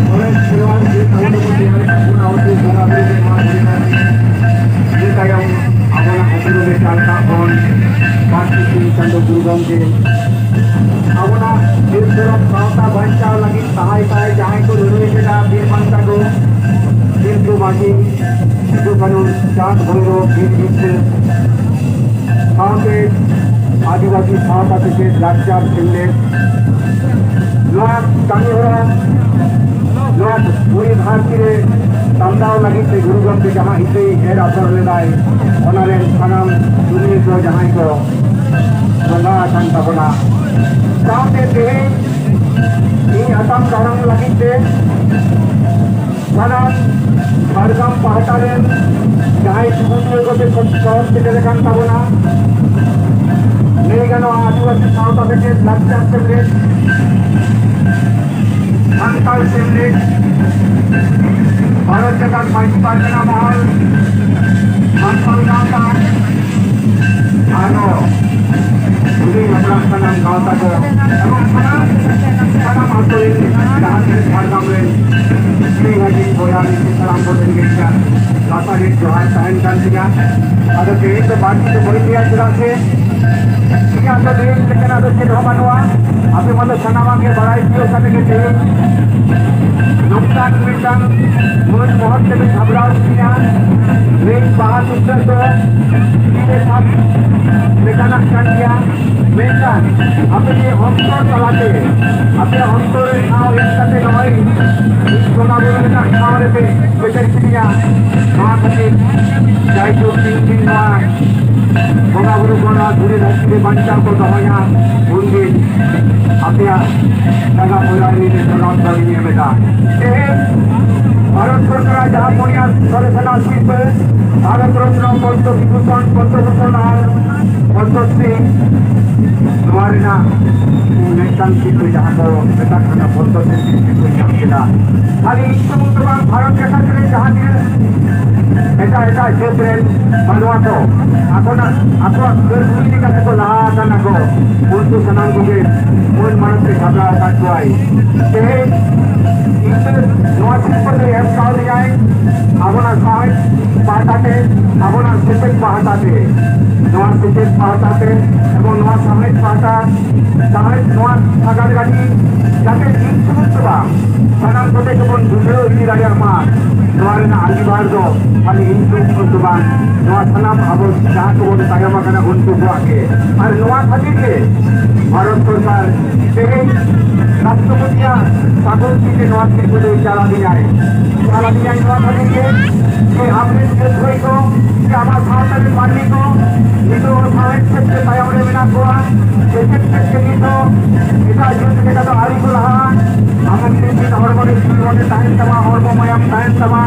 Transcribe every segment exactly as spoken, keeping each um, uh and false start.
ᱥᱚᱨᱮᱥ ᱠᱷᱮᱞᱣᱟᱲ ᱡᱮ ᱛᱟᱵᱚᱱ ᱠᱚ ᱛᱮᱭᱟᱨ ᱟᱠᱟᱫ ᱵᱚᱱᱟ, ᱩᱱᱠᱩ ᱵᱚᱸᱜᱟ ᱵᱩᱨᱩ ᱜᱮ ᱱᱚᱣᱟ ᱵᱚᱱ ᱮᱱᱟ᱾ ᱤᱱᱟᱹ ᱛᱟᱭᱚᱢ ᱟᱵᱚᱱᱟᱜ ᱦᱟᱹᱛᱤ ᱨᱮ ᱪᱟᱞ ᱠᱟᱜ ᱵᱚᱱ ᱵᱟᱨ ᱥᱤᱧ ᱪᱟᱸᱫᱳ ᱜᱩᱨᱩ ᱜᱚᱢᱠᱮ ᱟᱵᱚᱱᱟᱜ ᱵᱤᱨ ᱫᱷᱚᱨᱚᱢ ᱥᱟᱶᱛᱟ ᱵᱟᱧᱪᱟᱣ ᱞᱟᱹᱜᱤᱫ ᱥᱟᱦᱟᱭ ᱥᱟᱦᱟᱭ ᱡᱟᱦᱟᱸᱭ ᱠᱚ ᱞᱟᱹᱲᱦᱟᱹᱭ ᱞᱮᱫᱟ, ᱵᱤᱨ ᱵᱟᱱᱴᱟ ᱠᱚ, ᱵᱤᱨ ᱠᱚ ᱢᱟᱹᱡᱷᱤ, ᱥᱤᱫᱩ ᱠᱟᱹᱱᱩ, ᱪᱟᱸᱫᱽ ᱵᱷᱳᱭᱨᱳᱵ, ᱵᱤᱨ ᱵᱤᱨᱥᱟᱹ, ᱥᱟᱶᱛᱮ ᱟᱹᱫᱤᱵᱟᱹᱥᱤ ᱥᱟᱶᱛᱟ ᱥᱮᱪᱮᱫ ᱞᱟᱠᱪᱟᱨ ᱥᱮᱢᱞᱮᱫ, ᱱᱚᱣᱟ ᱠᱟᱹᱢᱤ ᱦᱚᱨᱟ, ᱱᱚᱣᱟ ᱯᱩᱨᱤ ᱫᱷᱟᱹᱨᱛᱤ ᱨᱮ ᱥᱟᱢᱴᱟᱣ ᱞᱟᱹᱜᱤᱫ ᱛᱮ ᱜᱩᱨᱩ ᱜᱚᱢᱠᱮ ᱡᱟᱦᱟᱸ ᱤᱛᱟᱹᱭ ᱮᱨ ᱟᱯᱷᱚᱨ ᱞᱮᱫᱟᱭ, ᱚᱱᱟ ᱨᱮᱱ ᱥᱟᱱᱟᱢ ᱫᱩᱱᱤᱭᱟᱹ ᱠᱚ ᱡᱟᱦᱟᱸᱭ ᱠᱚ ᱵᱚᱸᱜᱟ ᱟᱠᱟᱱ ᱛᱟᱵᱚᱱᱟ᱾ ᱥᱟᱶᱛᱮ ᱛᱮᱦᱮᱧ ᱤᱧ ᱟᱛᱟᱝ ᱫᱟᱨᱟᱢ ᱞᱟᱹᱜᱤᱫ ᱛᱮ ᱥᱟᱱᱟᱢ ᱡᱷᱟᱲᱜᱨᱟᱢ ᱯᱟᱦᱴᱟ ᱨᱮᱱ ᱡᱟᱦᱟᱸᱭ ᱥᱩᱵᱩᱫᱷᱤᱭᱟᱹ ᱠᱚ ᱥᱚᱦᱚᱨ ᱥᱮᱴᱮᱨ ᱟᱠᱟᱱ ᱛᱟᱵᱚᱱᱟ, ᱞᱟᱹᱭ ᱜᱟᱱᱚᱜᱼᱟ ᱟᱹᱫᱤᱵᱟᱹᱥᱤ ᱥᱟᱶᱛᱟ ᱥᱮᱪᱮᱫ ᱞᱟᱠᱪᱟᱨ ᱥᱮᱢᱞᱮᱫ, ᱥᱟᱱᱛᱟᱲ ᱥᱮᱢᱞᱮᱫ, ᱵᱷᱟᱨᱚᱛ ᱡᱟᱠᱟᱛ ᱢᱟᱹᱡᱷᱤ ᱯᱟᱨᱜᱟᱱᱟ ᱢᱚᱦᱚᱞ, ᱥᱟᱱᱛᱟᱲ ᱜᱟᱶᱛᱟ, ᱟᱨᱚ ᱦᱩᱰᱤᱧ ᱦᱟᱯᱲᱟᱢ ᱥᱟᱱᱟᱢ ᱜᱟᱶᱛᱟ ᱠᱚ ᱮᱵᱚᱝ ᱥᱟᱱᱟᱢ, ᱥᱟᱱᱟᱢ ᱟᱛᱳ ᱨᱮᱱ ᱡᱟᱦᱟᱸ ᱛᱤᱱᱟᱹᱜ ᱡᱷᱟᱲᱜᱨᱟᱢ ᱨᱮᱱ ᱦᱩᱰᱤᱧ ᱦᱩᱰᱤᱧ ᱵᱚᱭᱦᱟ ᱢᱤᱥᱤ ᱥᱟᱱᱟᱢ ᱠᱚ ᱴᱷᱮᱱ ᱜᱮ ᱤᱧᱟᱹᱜ ᱞᱟᱛᱟᱨ ᱨᱮ ᱡᱚᱦᱟᱨ ᱛᱟᱦᱮᱱ ᱠᱟᱱ ᱛᱤᱧᱟ᱾ ᱟᱫᱚ ᱛᱮᱦᱮᱧ ᱫᱚ ᱵᱟᱹᱲᱛᱤ ᱫᱚ ᱵᱟᱹᱧ ᱞᱟᱹᱭᱟ, ᱪᱮᱫᱟᱜ ᱥᱮ ᱤᱧᱟᱹᱜ ᱫᱚ ᱞᱟᱹᱭ ᱞᱮᱠᱟᱱᱟᱜ ᱫᱚ ᱪᱮᱫ ᱦᱚᱸ ᱵᱟᱹᱱᱩᱜᱼᱟ᱾ ᱟᱯᱮ ᱢᱟ ᱫᱚ ᱥᱟᱱᱟᱢᱟᱜ ᱜᱮ ᱵᱟᱲᱟᱭ ᱛᱤᱭᱳᱜ ᱠᱟᱛᱮ ᱜᱮ ᱛᱮᱦᱮᱧ ᱱᱚᱝᱠᱟᱱ ᱢᱤᱫᱴᱟᱝ ᱢᱟᱹᱱ ᱢᱚᱦᱚᱛ ᱛᱮᱯᱮ ᱥᱟᱯᱲᱟᱣ ᱠᱤᱫᱤᱧᱟ᱾ ᱱᱤᱭᱟᱹ ᱵᱟᱦᱟ ᱥᱩᱠᱷᱟᱹ ᱫᱚ ᱛᱤᱨᱮ ᱥᱟᱵ ᱞᱮᱠᱟᱱᱟᱜ ᱠᱟᱱ ᱜᱮᱭᱟ, ᱢᱮᱱᱠᱷᱟᱱ ᱟᱯᱮ ᱡᱮ ᱚᱱᱛᱚᱨ ᱛᱟᱞᱟᱛᱮ, ᱟᱯᱮᱭᱟᱜ ᱚᱱᱛᱚᱨ ᱨᱮ ᱴᱷᱟᱶ ᱮᱢ ᱠᱟᱛᱮ ᱱᱚᱜᱼᱚᱭ ᱵᱚᱸᱜᱟ ᱵᱩᱨᱩ ᱨᱮᱱᱟᱜ ᱴᱷᱟᱶ ᱨᱮᱯᱮ ᱥᱮᱴᱮᱨ ᱠᱤᱫᱤᱧᱟ, ᱱᱚᱣᱟ ᱠᱷᱟᱹᱛᱤᱨ ᱡᱟᱭᱡᱩᱜᱽ ᱛᱤᱱ ᱫᱤᱱ ᱱᱚᱣᱟ ᱵᱚᱸᱜᱟ ᱵᱩᱨᱩ ᱠᱚ ᱱᱚᱣᱟ ᱫᱷᱩᱲᱤ ᱫᱷᱟᱹᱨᱛᱤ ᱨᱮ ᱵᱟᱧᱪᱟᱣ ᱠᱚ ᱫᱚᱦᱚᱭᱟ, ᱩᱱᱫᱤᱱ ᱟᱯᱮᱭᱟᱜ ᱡᱟᱸᱜᱟ ᱯᱩᱨᱟᱹ ᱨᱤᱱ ᱥᱚᱱᱟᱛ ᱫᱚ ᱤᱧ ᱮᱢ ᱮᱫᱟ᱾ ᱛᱮᱦᱮᱧ ᱵᱷᱟᱨᱚᱛ ᱥᱚᱨᱠᱟᱨᱟᱜ ᱡᱟᱦᱟᱸ ᱯᱩᱱᱭᱟ ᱥᱚᱨᱮᱥᱟᱱᱟᱜ ᱥᱤᱨᱯᱟᱹ, ᱵᱷᱟᱨᱚᱛ ᱨᱚᱛᱱᱚ, ᱯᱚᱫᱽᱢᱚ ᱵᱤᱵᱷᱩᱥᱚᱱ, ᱯᱚᱫᱽᱢᱚ ᱵᱷᱩᱥᱚᱱ ᱟᱨ ᱯᱚᱫᱽᱢᱚ ᱥᱨᱤ, ᱱᱚᱣᱟ ᱨᱮᱱᱟᱜ ᱢᱤᱫᱴᱟᱝ ᱥᱤᱨᱯᱟᱹ ᱡᱟᱦᱟᱸ ᱫᱚ ᱢᱮᱛᱟᱜ ᱠᱟᱱᱟ ᱯᱚᱫᱽᱢᱚ ᱥᱨᱤ ᱥᱤᱨᱯᱟᱹ ᱧᱟᱢ ᱠᱮᱫᱟ᱾ ᱠᱷᱟᱹᱞᱤ ᱤᱧ ᱥᱩᱢᱩᱝ ᱫᱚ ᱵᱟᱝ, ᱵᱷᱟᱨᱚᱛ ᱡᱟᱠᱟᱛ ᱨᱮ ᱡᱟᱦᱟᱸ ᱛᱤᱱᱟᱹᱜ ᱮᱴᱟᱜ ᱮᱴᱟᱜ ᱡᱟᱹᱛ ᱨᱮᱱ ᱢᱟᱱᱣᱟ ᱠᱚ ᱟᱠᱚᱱᱟᱜ, ᱟᱠᱚᱣᱟᱜ ᱠᱟᱹᱨᱠᱷᱩ ᱤᱫᱤ ᱠᱟᱛᱮ ᱠᱚ ᱞᱟᱦᱟ ᱟᱠᱟᱱᱟ ᱠᱚ, ᱩᱱᱠᱩ ᱥᱟᱱᱟᱢ ᱠᱚᱜᱮ ᱢᱟᱹᱱ ᱢᱟᱱᱚᱛ ᱛᱮ ᱥᱟᱯᱲᱟᱣ ᱟᱠᱟᱫ ᱠᱚᱣᱟᱭ᱾ ᱛᱮᱦᱮᱧ ᱤᱧ ᱫᱚ ᱱᱚᱣᱟ ᱥᱤᱨᱯᱟᱹ ᱫᱚᱭ ᱮᱢ ᱠᱟᱣᱫᱤᱧᱟᱭ ᱟᱵᱚᱱᱟᱜ ᱥᱟᱶᱦᱮᱫ ᱯᱟᱦᱴᱟ ᱛᱮ, ᱟᱵᱚᱱᱟᱜ ᱥᱮᱪᱮᱫ ᱯᱟᱦᱴᱟ ᱛᱮ᱾ ᱱᱚᱣᱟ ᱥᱮᱪᱮᱫ ᱯᱟᱦᱴᱟ ᱛᱮ ᱮᱵᱚᱝ ᱱᱚᱣᱟ ᱥᱟᱶᱦᱮᱫ ᱯᱟᱦᱴᱟ, ᱥᱟᱶᱦᱮᱫ ᱱᱚᱣᱟ ᱥᱟᱜᱟᱲ ᱜᱟᱹᱰᱤ ᱡᱟᱛᱮ ᱤᱧ ᱥᱩᱢᱩᱝ ᱫᱚ ᱵᱟᱝ, ᱥᱟᱱᱟᱢ ᱠᱚᱛᱮ ᱜᱮᱵᱚᱱ ᱵᱩᱡᱷᱟᱹᱣ ᱤᱫᱤ ᱫᱟᱲᱮᱭᱟᱜ ᱢᱟ᱾ ᱱᱚᱣᱟ ᱨᱮᱱᱟᱜ ᱟᱸᱜᱤᱵᱷᱟᱨ ᱫᱚ ᱠᱷᱟᱹᱞᱤ ᱤᱧ ᱥᱩᱢᱩᱝ ᱫᱚ ᱵᱟᱝ, ᱱᱚᱣᱟ ᱥᱟᱱᱟᱢ ᱟᱵᱚ ᱡᱟᱦᱟᱸ ᱠᱚᱵᱚᱱ ᱛᱟᱭᱚᱢ ᱟᱠᱟᱱᱟ ᱩᱱᱠᱩ ᱠᱚᱣᱟᱜ ᱜᱮ᱾ ᱟᱨ ᱱᱚᱣᱟ ᱠᱷᱟᱹᱛᱤᱨ ᱜᱮ ᱵᱷᱟᱨᱚᱛ ᱥᱚᱨᱠᱟᱨ ᱛᱮᱦᱮᱧ ᱨᱟᱥᱴᱨᱚᱯᱚᱛᱤᱭᱟᱜ ᱥᱟᱹᱜᱩᱱ ᱛᱤ ᱛᱮ ᱱᱚᱣᱟ ᱥᱤᱨᱯᱟᱹ ᱫᱚᱭ ᱪᱟᱞ ᱟᱹᱫᱤᱧᱟᱭ᱾ ᱪᱟᱞ ᱟᱹᱫᱤᱧᱟᱭ ᱱᱚᱣᱟ ᱠᱷᱟᱹᱛᱤᱨ ᱜᱮ ᱡᱮ ᱟᱢᱨᱮᱱ ᱜᱤᱫᱽᱨᱟᱹ ᱠᱚ, ᱡᱮ ᱟᱵᱚ ᱥᱟᱶᱛᱟ ᱨᱮᱱ ᱢᱟᱹᱱᱢᱤ ᱠᱚ ᱱᱤᱛᱚᱜ ᱦᱚᱸ ᱥᱟᱶᱦᱮᱫ ᱥᱮᱫ ᱛᱮ ᱛᱟᱭᱚᱢ ᱨᱮ ᱢᱮᱱᱟᱜ ᱠᱚᱣᱟ, ᱥᱮᱪᱮᱫ ᱥᱮᱫ ᱛᱮ ᱱᱤᱛ ᱦᱚᱸ ᱮᱴᱟᱜ ᱡᱟᱹᱛ ᱞᱮᱠᱟ ᱫᱚ ᱟᱹᱣᱨᱤ ᱠᱚ ᱞᱟᱦᱟᱜᱼᱟ᱾ ᱟᱢ ᱡᱩᱫᱤ ᱢᱤᱫ ᱦᱚᱲᱢᱚ ᱨᱮ ᱡᱤᱣᱤ ᱦᱚᱸ ᱛᱟᱦᱮᱱ ᱛᱟᱢᱟ, ᱦᱚᱲᱢᱚ ᱢᱟᱭᱟᱢ ᱛᱟᱦᱮᱱ ᱛᱟᱢᱟ,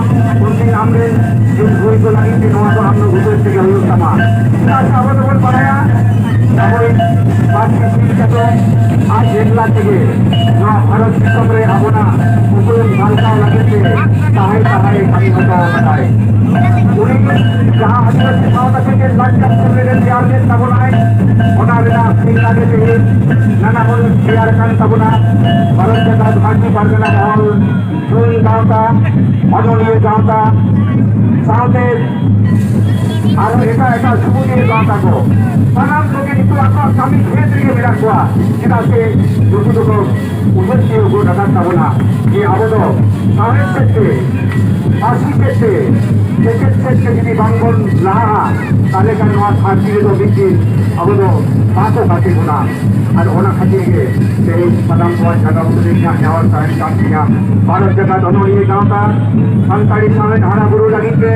ᱩᱱᱫᱤᱱ ᱟᱢᱨᱮᱱ ᱡᱩᱫᱤ ᱦᱩᱭ ᱠᱚ ᱞᱟᱹᱜᱤᱫ ᱛᱮ ᱱᱚᱣᱟ ᱫᱚ ᱟᱢ ᱫᱚ ᱩᱭᱦᱟᱹᱨ ᱛᱮᱜᱮ ᱦᱩᱭᱩᱜ ᱛᱟᱢᱟ᱾ ᱪᱮᱫᱟᱜ ᱥᱮ ᱟᱵᱚ ᱫᱚᱵᱚᱱ ᱵᱟᱲᱟᱭᱟ, ᱟᱵᱚᱭᱤᱡ ᱯᱟᱹᱨᱥᱤ ᱪᱤᱱ ᱠᱟᱛᱮ ᱟᱡ ᱮᱠᱞᱟ ᱛᱮᱜᱮ ᱱᱚᱣᱟ ᱵᱷᱟᱨᱚᱛ ᱫᱤᱥᱚᱢ ᱨᱮ ᱟᱵᱚᱱᱟᱜ ᱩᱯᱨᱩᱢ ᱥᱟᱞᱴᱟᱣ ᱞᱟᱹᱜᱤᱫ ᱛᱮ ᱛᱟᱦᱮᱸ ᱛᱟᱦᱮᱸ ᱠᱟᱹᱢᱤ ᱦᱚᱴᱚ ᱟᱠᱟᱫᱟᱭ᱾ ᱩᱱᱤ ᱡᱟᱦᱟᱸ ᱟᱹᱫᱤᱵᱟᱹᱥᱤ ᱥᱟᱶᱛᱟ ᱠᱷᱚᱱ ᱜᱮ ᱞᱟᱡ ᱠᱟᱛᱮ ᱛᱮᱭᱟᱨ ᱞᱮᱫ ᱛᱟᱵᱚᱱᱟᱭ, ᱚᱱᱟ ᱨᱮᱱᱟᱜ ᱥᱤᱞ ᱞᱟᱹᱜᱤᱫ ᱛᱮ ᱱᱟᱱᱟ ᱦᱩᱱᱟᱹᱨ ᱛᱮᱭᱟᱨ ᱟᱠᱟᱱ ᱛᱟᱵᱚᱱᱟ᱾ ᱵᱷᱟᱨᱚᱛ ᱡᱟᱠᱟᱛ ᱢᱟᱹᱡᱷᱤ ᱯᱟᱨᱜᱟᱱᱟ ᱢᱚᱦᱚᱞ, ᱡᱩᱣᱟᱹᱱ ᱜᱟᱶᱛᱟ, ᱚᱱᱚᱞᱤᱭᱟᱹ ᱜᱟᱶᱛᱟ, ᱥᱟᱶᱛᱮ ᱟᱨᱦᱚᱸ ᱮᱴᱟᱜ ᱮᱴᱟᱜ ᱥᱩᱵᱩᱫᱤᱭᱟᱹ ᱜᱟᱶᱛᱟ ᱠᱚ, ᱥᱟᱱᱟᱢ ᱠᱚᱜᱮ ᱱᱤᱛᱚᱜ ᱟᱠᱚᱣᱟᱜ ᱠᱟᱹᱢᱤ ᱠᱷᱮᱛ ᱨᱮᱜᱮ ᱢᱮᱱᱟᱜ ᱠᱚᱣᱟ᱾ ᱪᱮᱫᱟᱜ ᱥᱮ ᱱᱩᱠᱩ ᱫᱚᱠᱚ ᱩᱭᱦᱟᱹᱨ ᱛᱤᱭᱳᱜ ᱜᱚᱫ ᱟᱠᱟᱫ ᱛᱟᱵᱚᱱᱟ ᱡᱮ ᱟᱵᱚ ᱫᱚ ᱥᱟᱶᱦᱮᱫ ᱥᱮᱫ ᱛᱮ, ᱯᱟᱹᱨᱥᱤ ᱥᱮᱫ ᱛᱮ, ᱥᱮᱪᱮᱫ ᱥᱮᱫ ᱛᱮ ᱡᱩᱫᱤ ᱵᱟᱝᱵᱚᱱ ᱞᱟᱦᱟᱜᱼᱟ, ᱛᱟᱦᱚᱞᱮ ᱠᱷᱟᱱ ᱱᱚᱣᱟ ᱫᱷᱟᱹᱨᱛᱤ ᱨᱮᱫᱚ ᱢᱤᱫ ᱫᱤᱱ ᱟᱵᱚ ᱫᱚ ᱵᱟᱠᱚ ᱜᱟᱛᱮ ᱵᱚᱱᱟ᱾ ᱟᱨ ᱚᱱᱟ ᱠᱷᱟᱹᱛᱤᱨ ᱜᱮ ᱛᱮᱦᱮᱧ ᱥᱟᱱᱟᱢ ᱠᱚᱣᱟᱜ ᱡᱟᱭᱜᱟ ᱵᱩᱴᱟᱹ ᱨᱮ ᱤᱧᱟᱹᱜ ᱱᱮᱦᱚᱨ ᱛᱟᱦᱮᱱ ᱠᱟᱱ ᱛᱤᱧᱟ, ᱵᱷᱟᱨᱚᱛ ᱡᱟᱠᱟᱛ ᱚᱱᱚᱞᱤᱭᱟᱹ ᱜᱟᱶᱛᱟ, ᱥᱟᱱᱛᱟᱲᱤ ᱥᱟᱶᱦᱮᱫ ᱦᱟᱨᱟ ᱵᱩᱨᱩ ᱞᱟᱹᱜᱤᱫ ᱛᱮ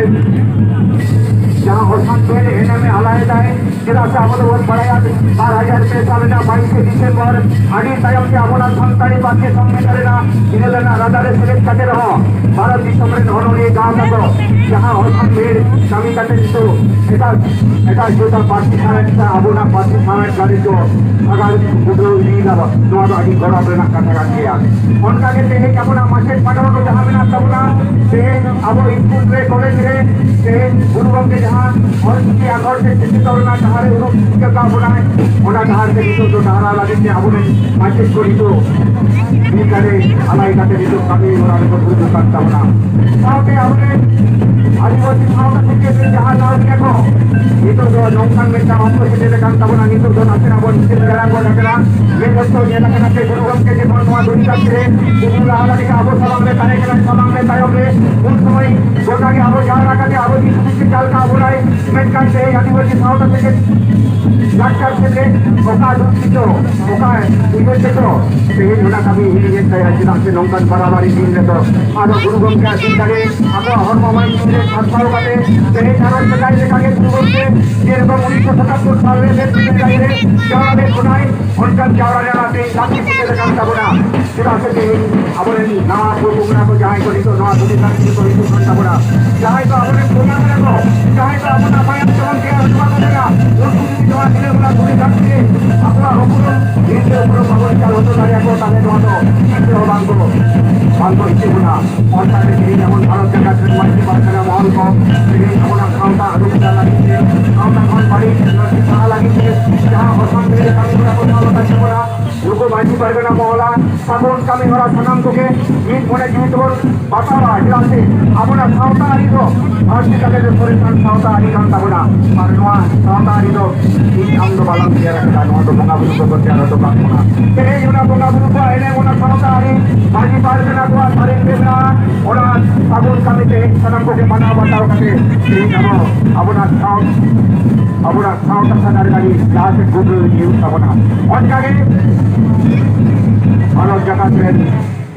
ᱡᱟᱦᱟᱸ ᱚᱥᱟᱱ ᱛᱮ ᱮᱱᱮᱢᱮ ᱟᱞᱟᱭᱮᱫᱟᱭ, ᱪᱮᱫᱟᱜ ᱥᱮ ᱟᱵᱚ ᱫᱚᱵᱚᱱ ᱵᱟᱲᱟᱭᱟ, ᱵᱟᱨ ᱦᱟᱡᱟᱨ ᱯᱮ ᱥᱟᱞ ᱨᱮᱱᱟᱜ ᱵᱟᱭᱤᱥᱮ ᱰᱤᱥᱮᱢᱵᱚᱨ ᱟᱹᱰᱤ ᱛᱟᱭᱚᱢ ᱛᱮ ᱟᱵᱚᱱᱟᱜ ᱥᱟᱱᱛᱟᱲᱤ ᱯᱟᱹᱨᱥᱤ ᱥᱚᱝᱵᱤᱫᱷᱟᱱ ᱨᱮᱱᱟᱜ ᱤᱱᱟᱹ ᱨᱮᱱᱟᱜ ᱨᱟᱫᱟ ᱨᱮ ᱥᱮᱞᱮᱫ ᱠᱟᱛᱮ ᱨᱮᱦᱚᱸ ᱵᱷᱟᱨᱚᱛ ᱫᱤᱥᱚᱢ ᱨᱮᱱ ᱚᱱᱚᱞᱤᱭᱟᱹ ᱜᱟᱶᱛᱟ ᱠᱚ ᱡᱟᱦᱟᱸ ᱦᱚᱲ ᱠᱷᱚᱱ ᱵᱷᱤᱲ ᱠᱟᱹᱢᱤ ᱠᱟᱛᱮ ᱱᱤᱛᱚᱜ ᱮᱴᱟᱜ ᱮᱴᱟᱜ ᱡᱟᱹᱛᱟᱜ ᱯᱟᱹᱨᱥᱤ ᱥᱟᱶᱦᱮᱫ ᱥᱮ ᱟᱵᱚᱱᱟᱜ ᱯᱟᱹᱨᱥᱤ ᱥᱟᱶᱦᱮᱫ ᱜᱟᱹᱰᱤ ᱠᱚ ᱥᱟᱜᱟᱲ ᱩᱰᱟᱹᱣ ᱤᱫᱤᱭᱮᱫᱟ, ᱱᱚᱣᱟ ᱫᱚ ᱟᱹᱰᱤ ᱜᱚᱨᱚᱵᱽ ᱨᱮᱱᱟᱜ ᱠᱟᱛᱷᱟ ᱠᱟᱱ ᱜᱮᱭᱟ᱾ ᱚᱱᱠᱟ ᱜᱮ ᱛᱮᱦᱮᱧ ᱟᱵᱚᱱᱟᱜ ᱢᱟᱪᱮᱫ ᱯᱟᱴᱷᱟᱣ ᱠᱚ ᱡᱟᱦᱟᱸ ᱢᱮᱱᱟᱜ ᱛᱟᱵᱚᱱᱟ, ᱛᱮᱦᱮᱧ ᱟᱵᱚ ᱥᱠᱩᱞ ᱨᱮ, ᱠᱚᱞᱮᱡᱽ ᱨᱮ, ᱛᱮᱦᱮᱧ ᱜᱩᱨᱩ ᱜᱚᱢᱠᱮ ᱡᱟᱦᱟᱸ ᱚᱞᱪᱤᱠᱤ ᱟᱠᱷᱚᱨ ᱛᱮ ᱥᱤᱠᱷᱤᱛᱚ ᱨᱮᱱᱟᱜ ᱰᱟᱦᱟᱨ ᱮ ᱩᱫᱩᱜ ᱟᱠᱟᱫ ᱵᱚᱱᱟᱭ, ᱚᱱᱟ ᱰᱟᱦᱟᱨ ᱛᱮ ᱱᱤᱛᱚᱜ ᱫᱚ ᱰᱟᱦᱟᱨᱟ ᱞᱟᱹᱜᱤᱫ ᱛᱮ ᱟᱵᱚᱨᱮᱱ ᱢᱟᱪᱮᱫ ᱠᱚ ᱱᱤᱛᱚᱜ ᱢᱤᱫ ᱫᱟᱲᱮ ᱟᱞᱟᱭ ᱠᱟᱛᱮ ᱱᱤᱛᱚᱜ ᱠᱟᱹᱢᱤ ᱦᱚᱨᱟ ᱨᱮᱠᱚ ᱫᱩᱲᱩᱵ ᱟᱠᱟᱱ ᱛᱟᱵᱚᱱᱟ᱾ ᱥᱟᱶᱛᱮ ᱟᱵᱚᱨᱮᱱ ᱟᱹᱫᱤᱵᱟᱹᱥᱤ ᱥᱟᱶᱛᱟ ᱥᱮᱪᱮᱫ ᱨᱮ ᱡᱟᱦᱟᱸ ᱞᱟᱹᱭ ᱜᱮᱭᱟ ᱠᱚ, ᱱᱤᱛᱚᱜ ᱫᱚ ᱱᱚᱝᱠᱟᱱ ᱢᱤᱫᱴᱟᱝ ᱚᱠᱛᱚ ᱥᱮᱴᱮᱨ ᱟᱠᱟᱱ ᱛᱟᱵᱚᱱᱟ, ᱱᱤᱛᱚᱜ ᱫᱚ ᱱᱟᱥᱮᱱᱟᱜ ᱵᱚᱱ ᱪᱮᱫ ᱫᱟᱨᱟᱢ ᱵᱚᱱ ᱟᱠᱟᱱᱟ᱾ ᱢᱤᱫ ᱚᱠᱛᱚ ᱧᱮᱞ ᱟᱠᱟᱱᱟ ᱡᱮ ᱜᱩᱨᱩ ᱜᱚᱢᱠᱮ ᱡᱚᱠᱷᱚᱱ ᱱᱚᱣᱟ ᱫᱷᱩᱲᱤ ᱫᱷᱟᱹᱨᱛᱤ ᱨᱮ ᱥᱩᱫᱷᱩ ᱞᱟᱦᱟ ᱞᱮᱠᱟ ᱟᱵᱚ ᱥᱟᱢᱟᱝ ᱨᱮ ᱛᱟᱦᱮᱸ ᱠᱟᱱᱟ, ᱥᱟᱢᱟᱝ ᱨᱮ ᱛᱟᱭᱚᱢ ᱨᱮ, ᱩᱱ ᱥᱚᱢᱚᱭ ᱜᱚᱴᱟ ᱜᱮ ᱟᱵᱚ ᱡᱟᱣᱨᱟ ᱠᱟᱛᱮ ᱟᱵᱚ ᱡᱤᱥᱩ ᱠᱷᱨᱤᱥᱴ ᱪᱟᱞ ᱠᱟᱜ ᱵᱚᱱᱟᱭ, ᱢᱮᱱᱠᱷᱟᱱ ᱛᱮᱦᱮᱧ ᱟᱹᱫᱤᱵᱟᱹᱥᱤ ᱥᱟᱶᱛᱟ ᱥᱮᱪᱮᱫ ᱞᱟᱠᱪᱟᱨ ᱥᱮᱪᱮᱫ ᱚᱠᱟ ᱫᱩᱠ ᱛᱮᱪᱚ, ᱚᱠᱟ ᱩᱭᱦᱟᱹᱨ ᱛᱮᱪᱚ ᱛᱮᱦᱮᱧ ᱚᱱᱟ ᱠᱟᱹᱢᱤ ᱦᱤᱲᱤᱧᱮᱫ ᱛᱟᱭᱟ᱾ ᱪᱮᱫᱟᱜ ᱥᱮ ᱱᱚᱝᱠᱟᱱ ᱵᱟᱨᱟᱵᱟᱨᱤ ᱫᱤᱱ ᱨᱮᱫᱚ ᱟᱫᱚ ᱜᱩᱨᱩ ᱜᱚᱢᱠᱮ ᱟᱹᱠᱤᱱ ᱫᱟᱲᱮ ᱟᱵᱚᱣᱟᱜ ᱦᱚᱲᱢᱚ ᱢᱟᱹᱱᱢᱤ ᱨᱮ ᱥᱟᱨᱥᱟᱣ ᱠᱟᱛᱮ ᱛᱮᱦᱮᱧ ᱟᱨᱚ ᱥᱮᱫᱟᱭ ᱞᱮᱠᱟᱜᱮ ᱜᱩᱨᱩ ᱜᱚᱢᱠᱮ ᱡᱮᱨᱚᱠᱚᱢ ᱩᱱᱤᱥᱥᱚ ᱥᱟᱛᱟᱛᱛᱳᱨ ᱥᱟᱞ ᱨᱮ ᱞᱮᱫ ᱥᱮᱫᱟᱭ ᱨᱮ ᱡᱟᱦᱟᱸ ᱞᱮᱫ ᱵᱚᱱᱟᱭ, ᱚᱱᱠᱟᱱ ᱡᱟᱣᱨᱟ ᱨᱮᱱᱟᱜ ᱛᱮᱦᱮᱧ ᱞᱟᱹᱠᱛᱤ ᱥᱮᱴᱮᱨ ᱟᱠᱟᱱ ᱛᱟᱵᱚᱱᱟ᱾ ᱪᱮᱫᱟᱜ ᱥᱮ ᱛᱮᱦᱮᱧ ᱟᱵᱚᱨᱮᱱ ᱱᱟᱣᱟ ᱯᱚᱼᱯᱚᱝᱲᱟ ᱠᱚ ᱡᱟᱦᱟᱸᱭ ᱠᱚ ᱱᱤᱛᱚᱜ ᱱᱚᱣᱟ ᱫᱷᱩᱲᱤ ᱫᱷᱟᱹᱨᱛᱤ ᱨᱮᱠᱚ ᱦᱤᱡᱩᱜ ᱠᱟᱱ ᱛᱟᱵᱚᱱᱟ, ᱡᱟᱦᱟᱸᱭ ᱫᱚ ᱟᱵᱚᱨᱮᱱ ᱵᱚᱸᱜᱟ ᱠᱟᱱᱟ ᱠᱚ, ᱡᱟᱦᱟᱸᱭ ᱫᱚ ᱟᱵᱚᱱᱟᱜ ᱢᱟᱭᱟᱢ ᱛᱮᱵᱚᱱ ᱛᱮᱭᱟᱨ ᱦᱚᱪᱚ ᱟᱠᱚ ᱠᱟᱱᱟ, ᱩᱱᱠᱩ ᱡᱩᱫᱤ ᱱᱚᱣᱟ ᱥᱤᱧᱚᱛ ᱨᱮᱱᱟᱜ ᱫᱷᱩᱲᱤ ᱫᱷᱟᱹᱨᱛᱤ ᱨᱮ ᱟᱠᱚᱣᱟᱜ ᱩᱯᱨᱩᱢ, ᱧᱤᱫᱟᱹ ᱩᱯᱨᱩᱢ ᱵᱟᱵᱚᱱ ᱪᱟᱞ ᱦᱚᱪᱚ ᱫᱟᱲᱮᱭᱟᱠᱚ, ᱛᱟᱦᱞᱮ ᱱᱚᱣᱟ ᱫᱚ ᱪᱮᱫ ᱦᱚᱸ ᱵᱟᱝ ᱠᱚ, ᱵᱟᱝ ᱠᱚ ᱤᱪᱪᱷᱟᱹ ᱵᱚᱱᱟ᱾ ᱚᱱᱠᱟᱛᱮ ᱛᱮᱦᱮᱧ ᱟᱵᱚ ᱵᱷᱟᱨᱚᱛ ᱡᱟᱠᱟᱛ ᱨᱮᱱ ᱢᱟᱹᱡᱷᱤ ᱯᱟᱨᱜᱟᱱᱟ ᱢᱚᱦᱚᱞ ᱠᱚ ᱛᱮᱦᱮᱧ ᱟᱵᱚᱱᱟᱜ ᱥᱟᱶᱛᱟ ᱟᱹᱨᱩ ᱯᱷᱮᱨᱟᱣ ᱞᱟᱹᱜᱤᱫ ᱛᱮ, ᱥᱟᱶᱛᱟ ᱠᱷᱚᱱ ᱵᱟᱹᱲᱤᱡ ᱞᱟᱹᱲᱛᱤ ᱥᱟᱦᱟ ᱞᱟᱹᱜᱤᱫ ᱛᱮ ᱡᱟᱦᱟᱸ ᱦᱚᱨᱥᱚᱝ ᱵᱤᱨᱩᱫᱷ ᱠᱟᱹᱢᱤ ᱦᱚᱨᱟ ᱠᱚ ᱪᱟᱞᱟᱣ ᱟᱠᱟᱫ ᱛᱟᱵᱚᱱᱟ, ᱱᱩᱠᱩ ᱢᱟᱹᱡᱷᱤ ᱯᱟᱨᱜᱟᱱᱟ ᱢᱚᱦᱚᱞᱟ ᱥᱟᱹᱜᱩᱱ ᱠᱟᱹᱢᱤ ᱦᱚᱨᱟ ᱥᱟᱱᱟᱢ ᱠᱚᱜᱮ ᱢᱤᱫ ᱢᱚᱱᱮ ᱡᱤᱣᱤ ᱛᱮᱵᱚᱱ ᱵᱟᱛᱟᱣᱟ᱾ ᱪᱮᱫᱟᱜ ᱥᱮ ᱟᱵᱚᱱᱟᱜ ᱥᱟᱶᱛᱟ ᱟᱹᱨᱤ ᱫᱚ ᱵᱷᱟᱨᱚᱛ ᱫᱤᱥᱚᱢ ᱨᱮ ᱥᱚᱨᱮᱥᱟᱱ ᱥᱟᱶᱛᱟ ᱟᱹᱨᱤ ᱠᱟᱱ ᱛᱟᱵᱚᱱᱟ᱾ ᱟᱨ ᱱᱚᱣᱟ ᱥᱟᱶᱛᱟ ᱟᱹᱨᱤ ᱫᱚ ᱤᱧ ᱟᱢ ᱫᱚ ᱵᱟᱞᱟᱝ ᱛᱮᱭᱟᱨ ᱟᱠᱟᱫᱟ, ᱱᱚᱣᱟ ᱫᱚ ᱵᱚᱸᱜᱟ ᱵᱩᱨᱩ ᱠᱚᱠᱚ ᱛᱮᱭᱟᱨ ᱦᱚᱴᱚ ᱠᱟᱜ ᱵᱚᱱᱟ᱾ ᱛᱮᱦᱮᱧ ᱚᱱᱟ ᱵᱚᱸᱜᱟ ᱵᱩᱨᱩ ᱠᱚᱣᱟᱜ ᱮᱱᱮᱢ, ᱚᱱᱟ ᱥᱟᱶᱛᱟ ᱟᱹᱨᱤ ᱢᱟᱹᱡᱷᱤ ᱯᱟᱨᱜᱟᱱᱟ ᱠᱚᱣᱟᱜ ᱥᱟᱹᱨᱤ ᱵᱮᱵᱽᱨᱟ, ᱚᱱᱟ ᱥᱟᱹᱜᱩᱱ ᱠᱟᱹᱢᱤ ᱛᱮᱦᱮᱧ ᱥᱟᱱᱟᱢ ᱠᱚᱜᱮ ᱢᱟᱱᱟᱣ ᱵᱟᱛᱟᱣ ᱠᱟᱛᱮ ᱛᱮᱦᱮᱧ ᱟᱵᱚ ᱟᱵᱚᱱᱟᱜ ᱥᱟᱶ-, ᱟᱵᱚᱱᱟᱜ ᱥᱟᱶᱛᱟ ᱥᱟᱜᱟᱲ ᱜᱟᱹᱰᱤ ᱡᱟᱦᱟᱸ ᱥᱮᱫ ᱜᱩᱰᱨᱟᱹ ᱤᱫᱤ ᱦᱩᱭᱩᱜ ᱛᱟᱵᱚᱱᱟ᱾ ᱚᱱᱠᱟᱜᱮ ᱢᱟᱱᱚᱛ ᱡᱟᱠᱟᱛ ᱨᱮᱱ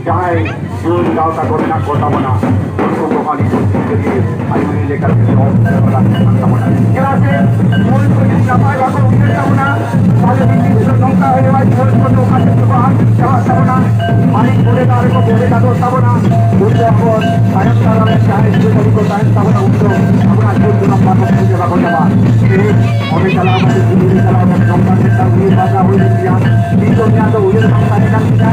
ᱡᱟᱦᱟᱸᱭ ᱡᱩᱣᱟᱹᱱ ᱜᱟᱶᱛᱟ ᱠᱚ ᱢᱮᱱᱟᱜ ᱠᱚ ᱛᱟᱵᱚᱱᱟ, ᱩᱱᱠᱩ ᱠᱚᱦᱚᱸ ᱱᱤᱛᱚᱜ ᱡᱩᱫᱤ ᱟᱹᱭᱩᱨᱤᱭᱟᱹ ᱞᱮᱠᱟᱛᱮ ᱡᱚᱦᱚᱲ ᱥᱮᱴᱮᱨ ᱞᱟᱹᱠᱛᱤ ᱠᱟᱱ ᱛᱟᱵᱚᱱᱟ᱾ ᱪᱮᱫᱟᱜ ᱥᱮ ᱡᱩᱣᱟᱹᱱ ᱠᱚ ᱡᱩᱫᱤ ᱱᱟᱯᱟᱭ ᱵᱟᱠᱚ ᱩᱭᱦᱟᱹᱨ ᱛᱟᱵᱚᱱᱟ, ᱛᱟᱦᱞᱮ ᱢᱤᱫ ᱫᱤᱱ ᱦᱤᱞᱳᱜ ᱱᱚᱝᱠᱟ ᱦᱩᱭᱩᱜᱼᱟ, ᱡᱩᱣᱟᱹᱱ ᱠᱚ ᱫᱚ ᱚᱠᱟ ᱥᱮᱫ ᱪᱚᱠᱚ ᱟᱫ ᱪᱟᱵᱟᱜ ᱛᱟᱵᱚᱱᱟ᱾ ᱢᱟᱹᱞᱤᱠ ᱵᱚᱞᱮ ᱫᱟᱨᱮ ᱠᱚ ᱵᱚᱞᱮ ᱜᱟᱫᱚᱜ ᱛᱟᱵᱚᱱᱟ, ᱩᱱ ᱫᱚ ᱟᱵᱚ ᱛᱟᱭᱚᱢ ᱫᱟᱨᱟᱢ ᱨᱮ ᱡᱟᱦᱟᱸᱭ ᱡᱩᱣᱟᱹᱱ ᱠᱚ ᱛᱟᱦᱮᱱ ᱛᱟᱵᱚᱱᱟ, ᱩᱱ ᱫᱚ ᱟᱵᱚᱱᱟᱜ ᱡᱩᱣᱟᱹᱱ ᱫᱚ ᱵᱟᱠᱚ ᱵᱩᱡᱷᱟᱹᱣ ᱵᱟᱠᱚ ᱪᱟᱞᱟᱜᱼᱟ᱾ ᱛᱮᱦᱮᱧ ᱚᱸᱰᱮ ᱪᱟᱞᱟᱣ ᱠᱟᱛᱮ ᱫᱤᱞᱞᱤ ᱨᱮ ᱪᱟᱞᱟᱣ ᱠᱟᱛᱮ ᱱᱚᱝᱠᱟᱱ ᱢᱤᱫᱴᱟᱝ ᱩᱭᱦᱟᱹᱨ ᱵᱷᱟᱵᱽᱱᱟ ᱦᱩᱭ ᱞᱮᱱ ᱜᱮᱭᱟ᱾ ᱤᱧ ᱫᱚ ᱤᱧᱟᱹᱜ ᱫᱚ ᱩᱭᱦᱟᱹᱨ ᱵᱷᱟᱵᱽᱱᱟ ᱛᱟᱦᱮᱸ ᱠᱟᱱ ᱛᱤᱧᱟ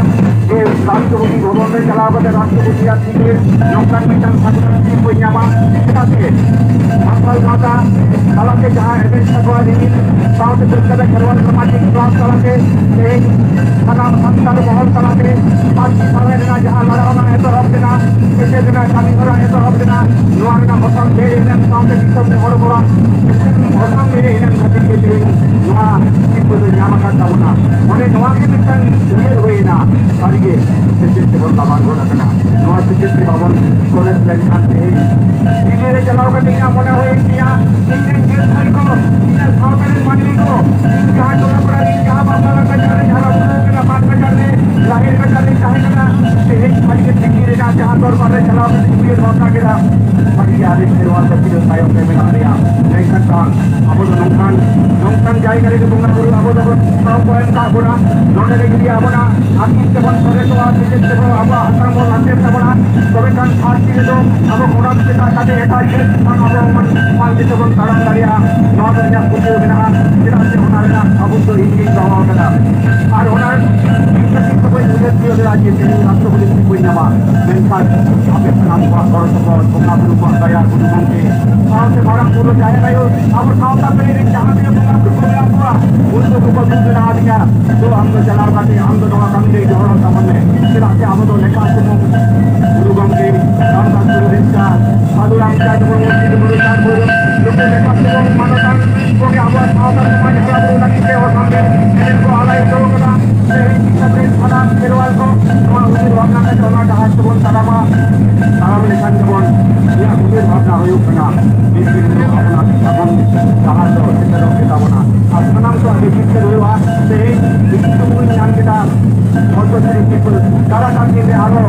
ᱡᱮ ᱨᱟᱥᱴᱨᱚᱯᱚᱛᱤ ᱵᱷᱚᱵᱚᱱ ᱨᱮ ᱪᱟᱞᱟᱣ ᱠᱟᱛᱮ ᱨᱟᱥᱴᱨᱚᱯᱚᱛᱤᱭᱟᱜ ᱛᱤ ᱨᱮ ᱱᱚᱝᱠᱟᱱ ᱢᱤᱫᱴᱟᱝ ᱥᱟᱫᱷᱤᱱᱚᱛᱟ ᱥᱤᱨᱯᱟᱹᱧ ᱧᱟᱢᱟ᱾ ᱪᱮᱫᱟᱜ ᱥᱮ ᱥᱟᱱᱛᱟᱲ ᱜᱟᱶᱛᱟ ᱛᱟᱞᱟᱛᱮ ᱡᱟᱦᱟᱸ ᱮᱵᱷᱮᱱ ᱥᱟᱠᱣᱟ ᱨᱤᱢᱤᱞ ᱥᱟᱶᱛᱮ ᱠᱳᱞᱠᱟᱛᱟ ᱠᱷᱮᱨᱣᱟᱞ ᱥᱟᱢᱟᱡᱤᱠ ᱠᱞᱟᱵᱽ ᱛᱟᱞᱟᱛᱮ ᱛᱮᱦᱮᱧ ᱥᱟᱱᱟᱢ ᱥᱟᱱᱛᱟᱲ ᱢᱚᱦᱚᱞ ᱛᱟᱞᱟᱛᱮ ᱯᱟᱹᱨᱥᱤ ᱥᱟᱶᱦᱮᱫ ᱨᱮᱱᱟᱜ ᱡᱟᱦᱟᱸ ᱞᱟᱲᱟᱣᱱᱟ ᱮᱛᱚᱦᱚᱵ ᱞᱮᱱᱟ, ᱥᱮᱪᱮᱫ ᱨᱮᱱᱟᱜ ᱠᱟᱹᱢᱤ ᱦᱚᱨᱟ ᱮᱛᱚᱦᱚᱵ ᱞᱮᱱᱟ, ᱱᱚᱣᱟ ᱨᱮᱱᱟᱜ ᱦᱚᱨᱛᱚᱢ ᱵᱮᱨ ᱮᱱᱮᱢ ᱥᱟᱶᱛᱮ ᱫᱤᱥᱚᱢ ᱨᱮ ᱦᱚᱲ ᱠᱚᱣᱟᱜ ᱦᱚᱨᱛᱚᱢ ᱵᱮᱨ ᱮᱱᱮᱢ ᱠᱷᱟᱹᱛᱤᱨ ᱜᱮ ᱛᱮᱦᱮᱧ ᱱᱚᱣᱟ ᱥᱤᱨᱯᱟᱹ ᱫᱚ ᱧᱟᱢ ᱟᱠᱟᱫ ᱛᱟᱵᱚᱱᱟ᱾ ᱚᱸᱰᱮ ᱱᱚᱣᱟ ᱜᱮ ᱢᱤᱫᱴᱟᱝ ᱩᱭᱦᱟᱹᱨ ᱦᱩᱭᱮᱱᱟ, ᱥᱟᱹᱨᱤᱜᱮ ᱥᱮᱪᱮᱫ ᱛᱮᱵᱚᱱ ᱞᱟᱵᱟᱱ ᱜᱚᱫ ᱟᱠᱟᱱᱟ᱾ ᱱᱚᱣᱟ ᱥᱮᱪᱮᱫ ᱛᱮ ᱵᱟᱵᱚᱱ ᱥᱚᱨᱮᱥ ᱞᱮᱱᱠᱷᱟᱱ ᱛᱮᱦᱮᱧ ᱫᱤᱞᱞᱤ ᱨᱮ ᱪᱟᱞᱟᱣ ᱠᱟᱛᱮ ᱤᱧᱟᱹᱜ ᱢᱚᱱᱮ ᱦᱩᱭᱮᱱ ᱛᱤᱧᱟ, ᱤᱧ ᱨᱮᱱ ᱡᱟᱹᱛ ᱵᱷᱟᱹᱭ ᱠᱚ, ᱤᱧᱟᱹᱜ ᱥᱟᱶᱛᱟ ᱨᱮᱱ ᱢᱟᱹᱱᱢᱤ ᱠᱚ, ᱤᱧ ᱡᱟᱦᱟᱸ ᱴᱚᱞᱟ ᱯᱟᱲᱟ ᱨᱮ ᱤᱧ ᱡᱟᱦᱟᱸ ᱵᱟᱯᱞᱟ ᱞᱮᱠᱟ ᱡᱟᱦᱟᱸ ᱨᱮ ᱡᱟᱦᱟᱸ ᱵᱟᱯᱞᱟ ᱞᱮᱠᱟ ᱡᱟᱦᱟᱸ ᱨᱮ ᱞᱟᱦᱮᱨ ᱞᱮᱠᱟ ᱨᱮ ᱛᱟᱦᱮᱸ ᱠᱟᱱᱟ, ᱛᱮᱦᱮᱧ ᱥᱟᱹᱨᱤ ᱜᱮ ᱫᱤᱞᱞᱤ ᱨᱮᱱᱟᱜ ᱡᱟᱦᱟᱸ ᱫᱚᱨᱵᱟᱨ ᱨᱮ ᱪᱟᱞᱟᱣ ᱠᱟᱛᱮ ᱩᱭᱦᱟᱹᱨ ᱵᱷᱟᱵᱽᱱᱟ ᱠᱮᱫᱟ, ᱥᱟᱹᱨᱤ ᱜᱮ ᱟᱹᱰᱤ ᱥᱮᱨᱣᱟ ᱫᱚ ᱵᱤᱨᱟᱹᱫ ᱛᱟᱭᱚᱢ ᱨᱮ ᱢᱮᱱᱟᱜ ᱞᱮᱭᱟ᱾ ᱢᱮᱱᱠᱷᱟᱱ ᱵᱟᱝ, ᱟᱵᱚ ᱫᱚ ᱱᱚᱝᱠᱟᱱ, ᱱᱚᱝᱠᱟᱱ ᱡᱟᱭᱜᱟ ᱨᱮᱜᱮ ᱵᱚᱸᱜᱟ ᱵᱩᱨᱩ ᱟᱵᱚ ᱫᱚᱵᱚᱱ ᱴᱷᱟᱶ ᱠᱚ ᱮᱢ ᱠᱟᱜ ᱵᱚᱱᱟ᱾ ᱱᱚᱰᱮ ᱨᱮ ᱡᱩᱫᱤ ᱟᱵᱚᱱᱟᱜ ᱟᱹᱠᱤᱞ ᱛᱮᱵᱚᱱ ᱥᱚᱨᱮᱥᱚᱜᱼᱟ, ᱥᱮᱪᱮᱫ ᱛᱮᱵᱚᱱ ᱟᱵᱚᱣᱟᱜ ᱦᱟᱛᱟᱝ ᱵᱚᱱ ᱞᱟᱥᱮᱨ ᱛᱟᱵᱚᱱᱟ, ᱛᱚᱵᱮ ᱠᱷᱟᱱ ᱫᱷᱟᱹᱨᱛᱤ ᱨᱮᱫᱚ ᱟᱵᱚ ᱠᱚᱲᱟ ᱥᱮᱛᱟ ᱠᱟᱛᱮ ᱮᱴᱟᱜ ᱡᱟᱹᱛ ᱠᱷᱚᱱ ᱟᱵᱚ ᱵᱚᱱ ᱯᱟᱱᱛᱮ ᱛᱮᱵᱚᱱ ᱛᱟᱲᱟᱢ ᱫᱟᱲᱮᱭᱟᱜᱼᱟ᱾ ᱱᱚᱣᱟ ᱫᱚ ᱤᱧᱟᱹᱜ ᱯᱟᱹᱛᱭᱟᱹᱣ ᱢᱮᱱᱟᱜᱼᱟ, ᱪᱮᱫᱟᱜ ᱥᱮ ᱚᱱᱟ ᱨᱮᱱᱟᱜ ᱥᱟᱵᱩᱛ ᱫᱚ ᱤᱧ ᱜᱤᱧ ᱫᱚᱦᱚ ᱟᱠᱟᱫᱟ᱾ ᱟᱨ ᱚᱱᱟ ᱤᱧ ᱠᱷᱟᱹᱛᱤᱨ ᱛᱮ ᱵᱟᱹᱧ ᱩᱭᱦᱟᱹᱨ ᱛᱤᱭᱳᱜ ᱞᱮᱫᱟ ᱡᱮ ᱛᱮᱦᱮᱧ ᱨᱟᱥᱴᱨᱚᱯᱚᱛᱤ ᱥᱤᱨᱯᱟᱹᱧ ᱧᱟᱢᱟ, ᱢᱮᱱᱠᱷᱟᱱ ᱟᱯᱮ ᱥᱟᱱᱟᱢ ᱠᱚᱣᱟᱜ ᱜᱚᱲᱚ ᱥᱚᱯᱚᱦᱚᱫ, ᱵᱚᱸᱜᱟ ᱵᱩᱨᱩ ᱠᱚᱣᱟᱜ ᱫᱟᱭᱟ, ᱜᱩᱨᱩ ᱜᱚᱢᱠᱮ ᱥᱟᱶᱛᱮ ᱢᱟᱨᱟᱝ ᱵᱩᱨᱩ ᱡᱟᱦᱮᱨ ᱟᱭᱳ, ᱟᱵᱚ ᱥᱟᱶᱛᱟ ᱛᱟᱹᱨᱤ ᱨᱮ ᱡᱟᱦᱟᱸ ᱛᱤᱱᱟᱹᱜ ᱵᱚᱸᱜᱟ ᱵᱩᱨᱩ ᱠᱚ ᱢᱮᱱᱟᱜ ᱠᱚᱣᱟ, ᱩᱱᱠᱩ ᱠᱚᱠᱚ ᱫᱩᱜ ᱢᱮᱱᱟᱜ ᱟᱹᱫᱤᱧᱟ᱾ ᱛᱚ ᱟᱢ ᱫᱚ ᱪᱟᱞᱟᱣ ᱠᱟᱛᱮ ᱟᱢ ᱫᱚ ᱱᱚᱣᱟ ᱠᱟᱹᱢᱤ ᱨᱮ ᱡᱚᱦᱚᱲᱚᱜ ᱛᱟᱵᱚᱱ ᱢᱮ᱾ ᱪᱮᱫᱟᱜ ᱥᱮ ᱟᱵᱚ ᱫᱚ ᱞᱮᱠᱷᱟ ᱥᱩᱢᱩᱝ ᱜᱩᱨᱩ ᱜᱚᱢᱠᱮ ᱨᱟᱢᱫᱟᱥ ᱴᱩᱰᱩ ᱵᱮᱥᱨᱟ, ᱥᱟᱹᱫᱷᱩ ᱨᱟᱢᱪᱟᱸᱫᱽ ᱢᱩᱨᱢᱩ, ᱥᱤᱫᱩ ᱢᱩᱨᱢᱩ, ᱪᱟᱸᱫᱽ ᱢᱩᱨᱢᱩ, ᱱᱩᱠᱩ ᱞᱮᱠᱟ ᱥᱩᱢᱩᱝ ᱢᱟᱱᱚᱛᱟᱱ ᱠᱚᱜᱮ ᱟᱵᱚᱣᱟᱜ ᱥᱟᱶᱛᱟ ᱥᱚᱢᱟᱡᱽ ᱦᱟᱨᱟ ᱵᱩᱨᱩ ᱞᱟᱹᱜᱤᱫ ᱛᱮ ᱦᱚᱨ ᱥᱟᱢᱟᱝ ᱨᱮ ᱮᱱᱮᱢ ᱠᱚ ᱟᱞᱟᱭ ᱦᱚᱴᱚ ᱠᱟᱫᱟ᱾ ᱛᱮᱦᱮᱧ ᱫᱤᱥᱚᱢ ᱨᱮᱱ ᱥᱟᱱᱟᱢ ᱠᱷᱮᱨᱣᱟᱞ ᱠᱚ ᱱᱚᱣᱟ ᱩᱭᱦᱟᱹᱨ ᱵᱷᱟᱵᱽᱱᱟ ᱠᱟᱛᱮ ᱚᱱᱟ ᱰᱟᱦᱟᱨ ᱛᱮᱵᱚᱱ ᱛᱟᱲᱟᱢᱟ᱾ ᱛᱟᱲᱟᱢ ᱞᱮᱠᱷᱟᱱ ᱜᱮᱵᱚᱱ, ᱤᱧᱟᱹᱜ ᱩᱭᱦᱟᱹᱨ ᱵᱷᱟᱵᱽᱱᱟ ᱦᱩᱭᱩᱜ ᱠᱟᱱᱟ, ᱢᱤᱫ ᱫᱤᱱ ᱦᱤᱞᱳᱜ ᱟᱵᱚᱱᱟᱜ ᱥᱟᱵᱚᱱ ᱰᱟᱦᱟᱨ ᱫᱚ ᱥᱮᱴᱮᱨᱚᱜ ᱜᱮ ᱛᱟᱵᱚᱱᱟ᱾ ᱟᱨ ᱥᱟᱱᱟᱢ ᱠᱚᱣᱟᱜ ᱜᱮ ᱡᱤᱛᱠᱟᱹᱨ ᱦᱩᱭᱩᱜᱼᱟ᱾ ᱛᱮᱦᱮᱧ ᱵᱤᱥᱱᱩ ᱵᱚᱱ ᱧᱟᱢ ᱠᱮᱫᱟ, ᱯᱚᱫᱽᱢᱚᱥᱨᱤ ᱥᱤᱨᱯᱟᱹ᱾ ᱫᱟᱨᱟᱭ ᱠᱟᱱ ᱫᱤᱱ ᱨᱮ ᱟᱨᱚ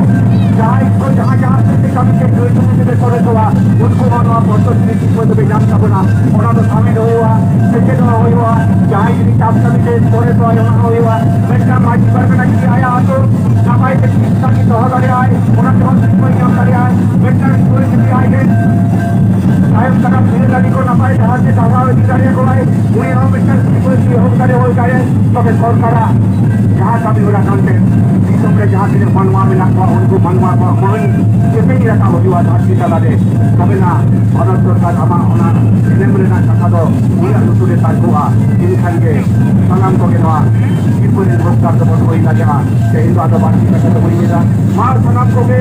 ᱡᱟᱦᱟᱸᱭ ᱠᱚ ᱡᱟᱦᱟᱸ ᱡᱟᱦᱟᱸ ᱥᱮᱫ ᱛᱮ ᱠᱟᱹᱢᱤ ᱛᱮ ᱡᱚᱲᱤᱛ ᱢᱮᱱᱟᱜ ᱠᱚᱣᱟ, ᱩᱱᱠᱩ ᱦᱚᱸ ᱱᱚᱣᱟ ᱯᱚᱫᱽᱢᱚᱥᱨᱤ ᱥᱤᱨᱯᱟᱹ ᱫᱚᱯᱮ ᱧᱟᱢ ᱛᱟᱵᱚᱱᱟ᱾ ᱚᱱᱟ ᱫᱚ ᱥᱟᱹᱢᱤᱞ ᱦᱩᱭᱩᱜᱼᱟ, ᱥᱮᱪᱮᱫ ᱦᱚᱸ ᱦᱩᱭᱩᱜᱼᱟ, ᱡᱟᱦᱟᱸᱭ ᱡᱩᱫᱤ ᱪᱟᱥ ᱠᱟᱹᱢᱤ ᱛᱮ ᱥᱚᱨᱮᱥᱚᱜᱼᱟᱭ, ᱚᱱᱟ ᱦᱚᱸ ᱦᱩᱭᱩᱜᱼᱟ᱾ ᱢᱤᱫᱴᱟᱝ ᱢᱟᱹᱡᱷᱤ ᱯᱟᱨᱜᱟᱱᱟ ᱡᱩᱫᱤ ᱟᱭᱟᱜ ᱟᱹᱛᱩ ᱱᱟᱯᱟᱭ ᱛᱮ ᱪᱤᱠᱤᱛᱥᱟ ᱠᱤ ᱫᱚᱦᱚ ᱫᱟᱲᱮᱭᱟᱜᱼᱟᱭ, ᱚᱱᱟ ᱛᱮᱦᱚᱸ ᱥᱤᱨᱯᱟᱹᱭ ᱧᱟᱢ ᱫᱟᱲᱮᱭᱟᱜᱼᱟᱭ᱾ ᱢᱤᱫᱴᱟᱝ ᱜᱤᱫᱽᱨᱟᱹ ᱡᱩᱫᱤ ᱟᱡ ᱨᱮᱱ ᱛᱟᱭᱚᱢ ᱫᱟᱨᱟᱢ ᱛᱤᱱᱟᱹᱜ ᱜᱟᱱ ᱠᱚ ᱱᱟᱯᱟᱭ ᱰᱟᱦᱟᱨ ᱛᱮ ᱪᱟᱞᱟᱣ ᱤᱫᱤ ᱫᱟᱲᱮᱭᱟᱠᱚᱣᱟᱭ, ᱩᱱᱤ ᱦᱚᱸ ᱢᱤᱫᱴᱟᱝ ᱥᱤᱯᱟᱹᱦᱤ ᱦᱩᱭ ᱫᱟᱲᱮᱭᱟᱜᱼᱟ᱾ ᱛᱚᱵᱮ ᱥᱚᱨᱠᱟᱨᱟᱜ ᱡᱟᱦᱟᱸ ᱠᱟᱹᱢᱤ ᱦᱚᱨᱟ ᱠᱟᱱᱛᱮ ᱫᱤᱥᱚᱢ ᱨᱮ ᱡᱟᱦᱟᱸ ᱛᱤᱱᱟᱹᱜ ᱢᱟᱱᱣᱟ ᱢᱮᱱᱟᱜ ᱠᱚᱣᱟ, ᱩᱱᱠᱩ ᱢᱟᱱᱣᱟ ᱠᱚᱣᱟᱜ ᱢᱟᱹᱱ ᱪᱮᱯᱮᱡ ᱨᱟᱠᱟᱵ ᱦᱩᱭᱩᱜᱼᱟ ᱫᱷᱟᱹᱨᱛᱤ ᱛᱟᱞᱟᱨᱮ᱾ ᱛᱚᱵᱮᱱᱟ ᱵᱷᱟᱨᱚᱛ ᱥᱚᱨᱠᱟᱨ ᱟᱢᱟᱜ ᱚᱱᱟ ᱮᱱᱮᱢ ᱨᱮᱱᱟᱜ ᱠᱟᱛᱷᱟ ᱫᱚ ᱩᱱᱤᱭᱟᱜ ᱞᱩᱛᱩᱨ ᱨᱮ ᱛᱟᱨᱠᱳᱜᱼᱟ᱾ ᱮᱱᱠᱷᱟᱱ ᱜᱮ ᱥᱟᱱᱟᱢ ᱠᱚᱜᱮ ᱱᱚᱣᱟ ᱥᱤᱨᱯᱟᱹ ᱨᱮᱱ ᱦᱚᱠᱫᱟᱨ ᱫᱚᱵᱚᱱ ᱦᱩᱭ ᱫᱟᱲᱮᱭᱟᱜᱼᱟ᱾ ᱛᱮᱦᱮᱧ ᱫᱚ ᱟᱫᱚ ᱵᱟᱹᱲᱛᱤ ᱠᱟᱛᱷᱟ ᱫᱚ ᱵᱟᱹᱧ ᱞᱟᱹᱭᱫᱟ᱾ ᱢᱟ ᱥᱟᱱᱟᱢ ᱠᱚᱜᱮ,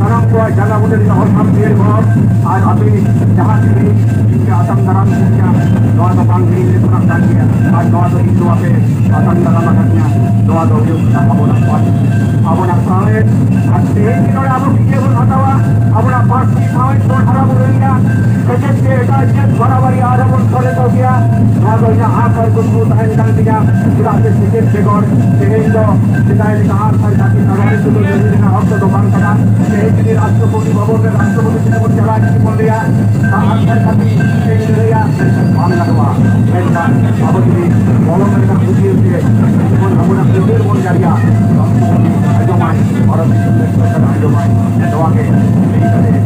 ᱥᱟᱱᱟᱢ ᱠᱚᱣᱟᱜ ᱡᱟᱸᱜᱟ ᱵᱩᱴᱟᱹ ᱨᱮᱱᱟᱜ ᱦᱚᱨ ᱥᱟᱢ ᱰᱷᱮᱨ ᱦᱚᱲ ᱟᱨ ᱟᱯᱮ ᱡᱟᱦᱟᱸ ᱛᱤᱱᱟᱹᱜ ᱤᱧ ᱯᱮ ᱟᱛᱟᱝ ᱫᱟᱨᱟᱢ ᱠᱤᱫᱤᱧᱟ, ᱱᱚᱣᱟ ᱫᱚ ᱵᱟᱝ ᱦᱤᱲᱤᱧ ᱞᱮᱠᱟᱱᱟᱜ ᱠᱟᱱ ᱜᱮᱭᱟ᱾ ᱟᱨ ᱱᱚᱣᱟ ᱫᱚ ᱤᱧ ᱱᱚᱣᱟ ᱯᱮ ᱟᱛᱟᱝ ᱫᱟᱨᱟᱢ ᱟᱠᱟᱫᱤᱧᱟ, ᱱᱚᱣᱟ ᱫᱚ ᱦᱩᱭᱩᱜ ᱠᱟᱱᱟ ᱟᱵᱚᱱᱟᱜ ᱯᱟᱹᱨᱥᱤ, ᱟᱵᱚᱱᱟᱜ ᱥᱟᱶᱦᱮᱫ᱾ ᱟᱨ ᱛᱮᱦᱮᱧ ᱜᱮ ᱱᱚᱰᱮ ᱟᱵᱚ ᱥᱤᱠᱷᱭᱟᱹ ᱵᱚᱱ ᱦᱟᱛᱟᱣᱟ, ᱟᱵᱚᱱᱟᱜ ᱯᱟᱹᱨᱥᱤ ᱥᱟᱶᱦᱮᱫ ᱵᱚᱱ ᱦᱟᱨᱟ ᱵᱩᱨᱩᱭᱟ, ᱥᱮᱪᱮᱫ ᱛᱮ ᱮᱴᱟᱜ ᱡᱟᱹᱛ ᱵᱟᱨᱟᱵᱟᱨᱤ ᱟᱨ ᱦᱚᱸᱵᱚᱱ ᱥᱚᱨᱮᱥᱚᱜ ᱜᱮᱭᱟ᱾ ᱱᱚᱣᱟ ᱫᱚ ᱤᱧᱟᱹᱜ ᱟᱥ ᱟᱨ ᱠᱩᱠᱢᱩ ᱛᱟᱦᱮᱱ ᱠᱟᱱ ᱛᱤᱧᱟ᱾ ᱪᱮᱫᱟᱜ ᱥᱮ ᱥᱮᱪᱮᱫ ᱵᱮᱜᱚᱨ ᱛᱮᱦᱮᱧ ᱫᱚ ᱥᱮᱫᱟᱭ ᱞᱮᱠᱟ ᱟᱜ ᱥᱟᱨ ᱠᱟᱹᱯᱤ ᱛᱟᱲᱣᱟᱲᱤ ᱛᱩᱞᱟᱹᱣ ᱡᱟᱹᱨᱩᱲ ᱨᱮᱱᱟᱜ ᱚᱠᱛᱚ ᱫᱚ ᱵᱟᱝ ᱠᱟᱱᱟ᱾ ᱛᱮᱦᱮᱧ ᱡᱩᱫᱤ ᱨᱟᱥᱴᱨᱚᱯᱚᱛᱤ ᱵᱷᱚᱵᱚᱱ ᱨᱮ ᱨᱟᱥᱴᱨᱚᱯᱚᱛᱤ ᱴᱷᱮᱱ ᱵᱚᱱ ᱪᱟᱞᱟᱜᱼᱟ, ᱡᱩᱫᱤ ᱵᱚᱱ ᱞᱟᱹᱭᱟ, ᱟᱜ ᱥᱟᱨ ᱠᱟᱹᱯᱤ ᱛᱮᱧ ᱞᱟᱹᱲᱦᱟᱹᱭᱟ, ᱢᱮᱱᱠᱷᱟᱱ ᱵᱟᱝ ᱜᱟᱱᱚᱜᱼᱟ᱾ ᱢᱮᱱᱠᱷᱟᱱ ᱟᱵᱚ ᱡᱩᱫᱤ ᱠᱚᱞᱚᱢ ᱨᱮᱱᱟᱜ ᱩᱭᱦᱟᱹᱨ ᱛᱮ ᱡᱩᱫᱤ ᱵᱚᱱ ᱟᱵᱚᱱᱟᱜ ᱟᱹᱭᱫᱟᱹᱨ ᱵᱚᱱ ᱡᱟᱹᱨᱤᱭᱟ, ᱨᱟᱥᱴᱨᱚᱯᱚᱛᱤ ᱟᱸᱡᱚᱢᱟᱭ, ᱵᱷᱟᱨᱚᱛ ᱫᱤᱥᱚᱢ ᱨᱮ ᱥᱚᱨᱠᱟᱨ ᱟᱸᱡᱚᱢᱟᱭ᱾ ᱱᱚᱣᱟ ᱜᱮ ᱞᱟᱹᱭ ᱠᱟᱛᱮ